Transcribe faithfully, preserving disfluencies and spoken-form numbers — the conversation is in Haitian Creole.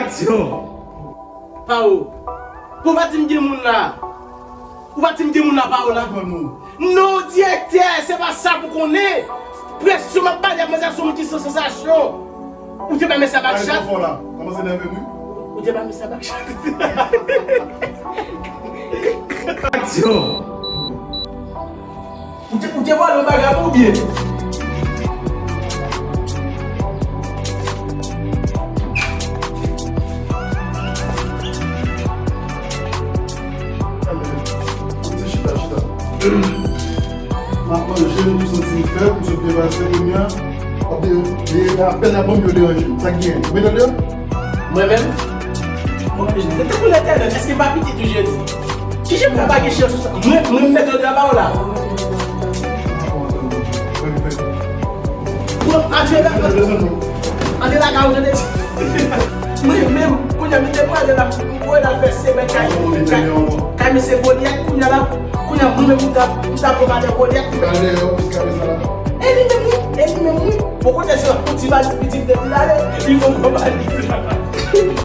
Aksyon. Pao. Pou pa di m gen moun la. Ou pa di m gen moun la, Pao la. Non, direktè, se pa sa pou konnen. Presyon m ap pale a manzè, se yon moun ki san sansasyon. Ou te ba mesye a bak chat. Kòmanse nève m wi. Ou te ba mesye a bak chat. Aksyon. Ou te, ou te vòlè yon bagay pou byen. Chita, chita. M ap manje, m santi m fèb, m sot depase kounye a. Ap de, de, apèn ap ban m yo deranje. Sa k gen? Ou mete l deyò? Mwen menm? Mwen, mwen te pou lè etènèl, èske m pa pitit ou jodi? Kijan pou pa gen chans ou sa? Mwen, mwen mete l deyò ba ou la. Mwen, antre la, antre la, ka ou tande? Mwen menm, kounye a, mete mwen ale la, mwen la fè semèn kay, kay, kay mesye Golyat, kounye a la, kounye a, mwen menm, mwen ta, mwen ta pran madan Golyat. Gade yo, piska de sa la. E li menm, wi, e li menm, wi. Bon, kote se yon ti valiz pitit depi l ale, li fè yon gwo valiz.